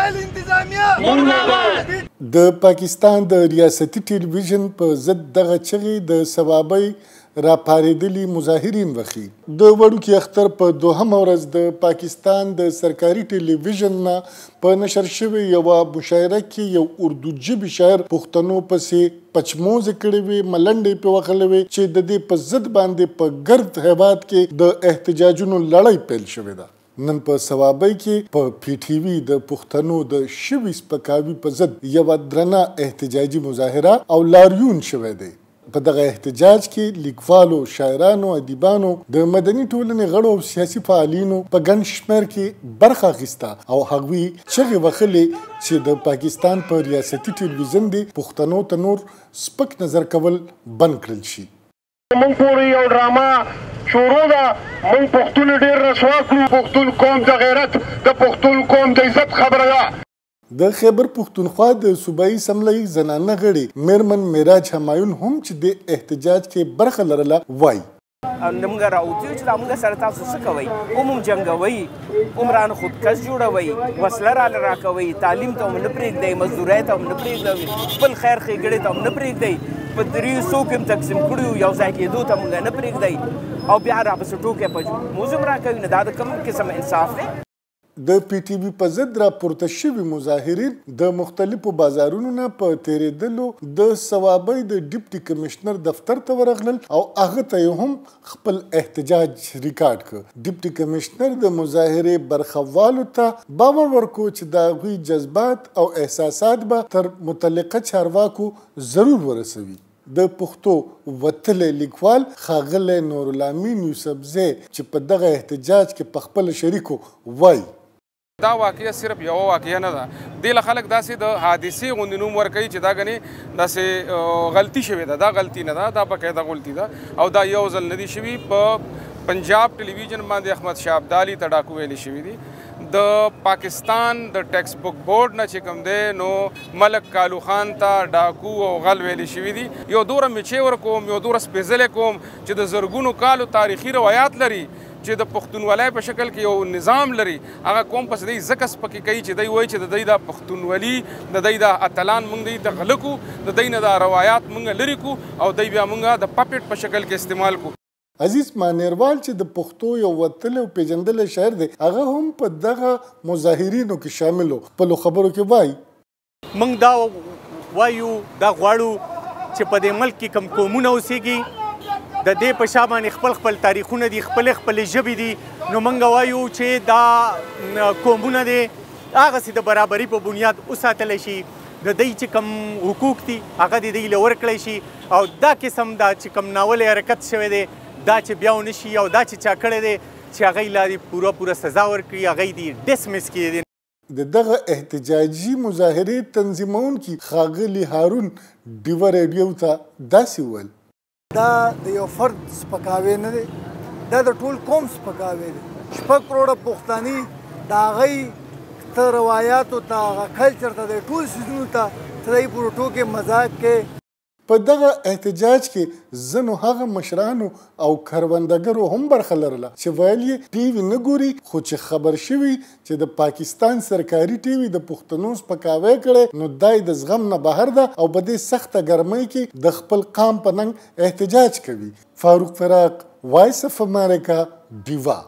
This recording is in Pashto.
نااهل انتظامیه مرداباد. د پاکستان د ریاستي ټلویزیون په ضد دغه چغې د صوابۍ راپارېدلي مظاهرین وښي. د وړوکي اختر په دوهمه ورځ د پاکستان د سرکاري ټلویزیون نه په نشر شوې یوه مشاعره کې یو اردو ژبي شاعر پښتنو پسې پچموزې کړې وې، ملنډې یې پرې وهلې وې چې د دې په ضد باندې په ګرد هیواد کې د احتجاجونو لړۍ پیل شوې ده. نن په صوابۍ کې په پي ټي وي د پښتنو د شوي سپکاوي په ضد یوه درنه احتجاجي مظاهره او لاریون شوی دی. په دغه احتجاج کې لیکوالو، شاعرانو، ادیبانو، د مدني ټولنې غړو او سیاسي فعالینو په ګڼ شمېر کې برخه اخیسته او هغوی چغې وهلې چې د پاکستان په ریاستي ټلویزیون دې پښتنو ته نور سپک نظر کول بند کړل شي. مونږ پورې یو ډرامه شروع ده، مونږ پښتون ډېر رسوا کړو. پښتون قوم د غیرت، د پښتون قوم د عزت خبره ده. د خیبر پښتونخوا د صوبایي اسمبلۍ زنانه غړې میرمن معراج همایون هم چې دې احتجاج کې برخه لرله وایي، موږ راوتي یو چې دا موږ سره تاسو څه کوئ؟ هم جنګوئ، هم رانه خودکش جوړوئ، وسله راله راکوئ، تعلیم ته هم نه پرېږدئ، مزدورۍ ته هم نه پرېږدئ، خپل خیر ښېګڼې ته هم نه پرېږدئ، په دریو څو کې هم تقسیم کړي یو، یو ځای کېدو ته موږ نه پرېږدئ او بیا راپسې ټوکې په موز هم راکوي. نو دا د کوم قسم انصاف دی؟ د پي ټي وي په ضد راپورته شوي مظاهرین د مختلفو بازارونو نه په تېرېدلو د صوابۍ د ډپټي کمشنر دفتر ته ورغلل او هغه ته یې هم خپل احتجاج ریکارډ کړ. ډپټي کمشنر د مظاهرې برخوالو ته باور ورکړو چې د هغوی جذبات او احساسات به تر متعلقه چارواکو ضرور ورسوي. د پښتو وتلی لیکوال ښاغلی نورالامین یوسفزی چې په دغه احتجاج کې په خپله شریک و وایي، دا واقعه صرف یوه واقعه نه ده، دې له خلک داسې د حادثې غوندې نوم ورکوي چې دا ګنې داسې غلطي شوې ده. دا غلطي نه ده، دا باقاعده غلطي ده او دا یو ځل نه دي شوي. په پنجاب ټلویزیون باندې احمد شاه ابدالي ته ډاکو ویلي شوي دي. د پاکستان د ټیکسټ بک بورډ نه چې کوم دی نو ملک کالو خان ته ډاکو او غل ویلي شوي دي. یو دوره میچې ورکوم، یو دوره سپېځلی کوم چې د زرګونو کالو تاریخي روایات لري، چې د پښتونولۍ په شکل کې یو نظام لري، هغه قوم پسې دی ځکه سپکې کوي چې دی وایي چې د دوی دا پښتونولي، د دوی دا اتلان موږ دوی ته غله کړو، د دوی نه دا روایات موږ لرې کړو او دوی بیا موږ د پپټ په شکل کې استعمال کړو. عزیز مانیروال چې د پښتو یو وتلی او پېژندلی شاعر دی هغه هم په دغه مظاهرینو کې شامل و، خپلو خبرو کې وایي، موږ دا وایو، دا غواړو چې په دې ملک کې کوم قومونه اوسېږي د دې په شا باندې خپل خپل تاریخونه دي، خپلې خپلې ژبې دي. نو موږ وایو چې دا قومونه دې هغسې د برابري په بنیاد وساتلی شي، د دوی چې کوم حقوق دي هغه دې دوی له ورکړی شي. او دا قسم دا چې کوم ناولی حرکت شوی دی دا چې بیا ونه شي او دا چې چا کړی دی چې هغوی لا دې پوره پوره سزا ورکړي، هغوی دې ډسمس کړي. د دغه احتجاجي مظاهرې تنظیموونکي ښاغلي هارون ډیوه ریډیو ته داسې وویل، دا د یو فرد سپکاوی نه دی، دا د ټول قوم سپکاوی دی. 6 کروړه پښتاني د هغوی ته روایاتو ته، هغه کلچر ته، د ټول څیزونو ته ته د پورې ټوکې مزاق کې. په دغه احتجاج کې ځینو هغه مشرانو او کروندګرو هم برخه لرله چې ویل یې ټي وي نه ګوري، خو چې خبر شوي چې د پاکستان سرکاري ټي وي د پښتنو سپکاوی کړی نو دا یې د زغم نه بهر ده او په دې سخته ګرمۍ کې د خپل قام په ننګ احتجاج کوي. فاروق فراق، وایس اف امریکا، ډیوه.